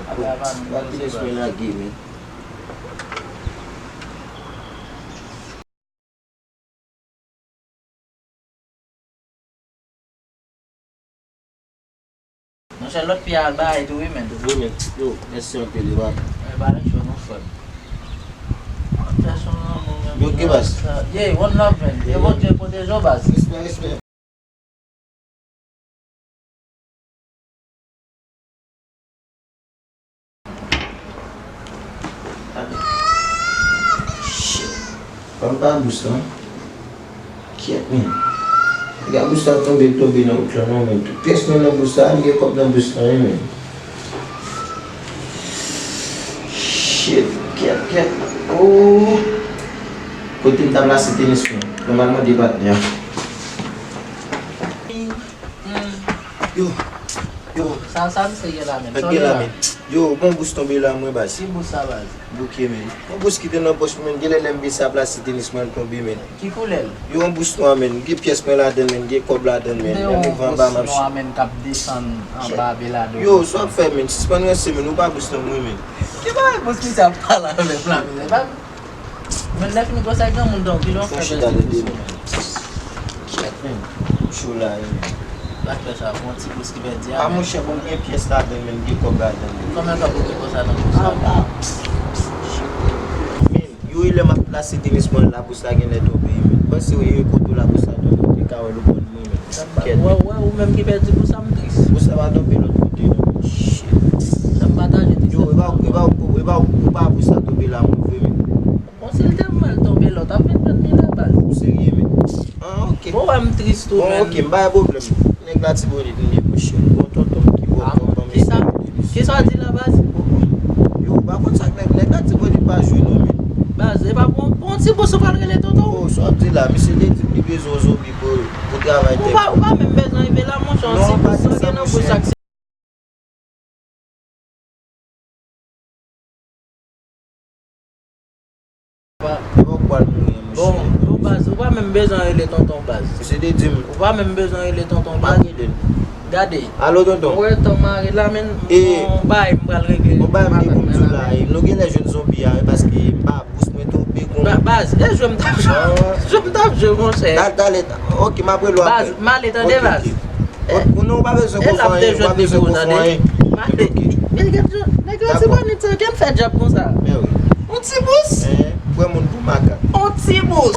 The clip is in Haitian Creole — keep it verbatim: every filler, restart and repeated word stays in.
Batris mwen lage, men. Monchè, lòt fi a al bay tou, wi, men. Wi, men. Yo, mèsi anpil, wi, bab. E, pa gen cho, non, frè m. Fè son lanmou, men. Yo, ki baz? Ye, one love, men. Ke Bondye pwoteje w, baz. Respè, respè. Shit. Ban m pa bous lan. Kyèt, men. Piga bous la tonbe, l tonbe nan wout lan, non, men. Tout pyès mwen nan bous la, m gen kòb nan bous lan, wi, men. Shit. Kyèt, kyèt. Oh. Kote m ta plase tenis mwen? Nòmalman, de patnè. Yo, yo. Sa, sa misye gen la, men? Sa gen la, men. Yo, bon bous tonbe la, mwen, baz. Ki bous sa, baz? Bouke, men. Bon bous ki te nan pòch mwen, men. Genlè lè m vin sa plase tenis mwen, l tonbe, men. Ki koulè l? Yo, yon bous nwa, men. Gen pyès mwen ladann, men. Gen kòb ladann, men. Lè m rive anba, m ap... Nwa, men, k ap desann anba Belado. Yo, sa w ap fè, men? Sispann ranse, men. Ou pa bous nan mwen, men. Ki bagay bous misye ap pale avè m la, men? Men lè fini konsa, granmoun dan, kilè w ap fè pèdi bous ou, men? Kyèt, men. Cho la, wi, men. Batris sa, bon ti bous ki pèdi a, men. A, monchè, bon, gen pyès ladann, men, gen kòb ladann, men. Konbyen tan pou gen konsa nan bous sa? A, a. Men, yo, lè m ap plase tenis mwen la, bous la genlè tonbe, men. Panse w, e kote w la bous la tonbe, ou te ka wè l ou konn mwen, men. Wè, wè, ou menm ki pèdi bous sa, m tris. Bous la pa tonbe lòt kote, non. Shit. N ap pataje tris. Yo, e pa, e pa, e pa, ou pa bous la tonbe la, mwen, vre, men. Bon, si l te mal tonbe la, w t ap vin jwenn li la, baz. Ou serye, men? Ah, ok. Bon, wè m tris tou, men. Bon, ok, m pa gen pwoblèm. Nèg Latibonit m ye, monchè. Bon, tonton m ki bon, tonton m. Kisa, kisa w di la, baz? Yo, ou pa konn sa k nèg, nèg Latibonit pa jwe, non, men. Baz, e pa bon, bon ti bous ou pral rele tonton? Oh, sa w ap di la, misye te di m li bezwen yon zonbi pou, pou travay tè. Ou pa, ou pa menm bezwen rive la, monchè, yon ti bous sa gen nan bous ak Epa w pral mouri an, monchè. Bon, bon, baz, ou pa menm bezwen rele tonton, baz. Misye te di m. Ou pa menm bezwen rele tonton, baz. M ap rele l. Gade. Alo, tonton. Ou wè tan mare la, men, e, m gon bagay m pral regle. Gon bagay m gen pou m di w la, e, nou genlè jwenn zonbi a, wi, paske m pa bous mwen tonbe gon... Ba-, baz, e jwe m t ap jwe. Ah. Jwe m t ap jwe, monchè. Talè, talè, ok, m ap rele w apre. Baz, m ale, tande, baz. Ok, ok. Ou, ou non, ou pa bezwen konfò anyen, ou pa bezwen konfò anyen. Mande. Men gad jan nèg Latibonit sa, gen fè djab konsa. Men wi. On ti bous. Eh, pran moun pou makak. On ti bous.